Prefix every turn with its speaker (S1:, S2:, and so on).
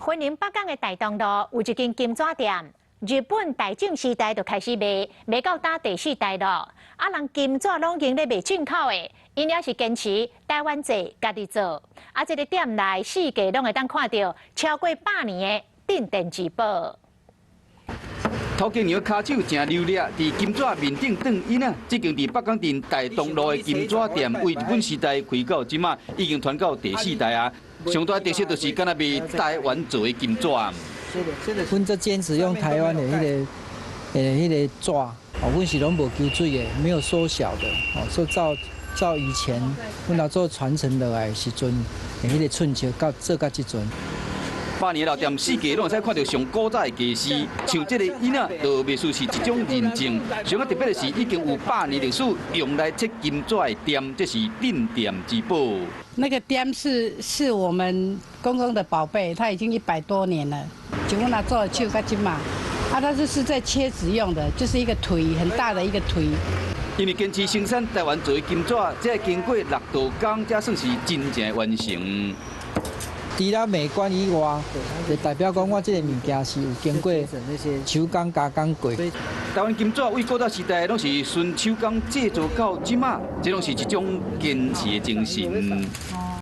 S1: 雲林北港的大東路有一間金紙店，日本大正時代就開始賣，賣到今第四代咯。啊，人金紙攏用咧賣進口的，𪜶也是堅持台灣製，家己做。啊，這个店內四界攏會當看著超過100年的鎮店之寶。
S2: 頭家娘跤手誠流利，佇金紙面頂轉印仔。這間佇北港鎮大東路的金紙店，為日本時代開到這馬，已經傳到第四代啊。上大特色就是敢若賣台灣做的金紙。
S3: 阮這堅持用台灣的彼個紙，哦，阮是攏無加水的，沒有縮小的，哦，所以照照以前阮老祖傳承落來的時陣，彼個寸尺到做到這陣。
S2: 百年老店，四界攏會使看著上古早的家私，像這个椅仔，就袂輸是一種認證。上較特別的是，已經有百年歷史，用來切金紙的店，這是鎮店之寶。
S4: 那個店是我們公公的寶貝，他已經100多年了。就阮阿祖的手到這馬，啊，他這是在切紙用的，就是一個槌，很大的一個槌。
S2: 因為堅持生產台灣做的金紙，這經過六道工，才算是真正完成。
S3: 除了美觀以外，就代表講我這个物件是有經過手工加工過。
S2: 台灣金紙為古早時代攏是純手工製作到這馬，這攏是一種堅持的精神。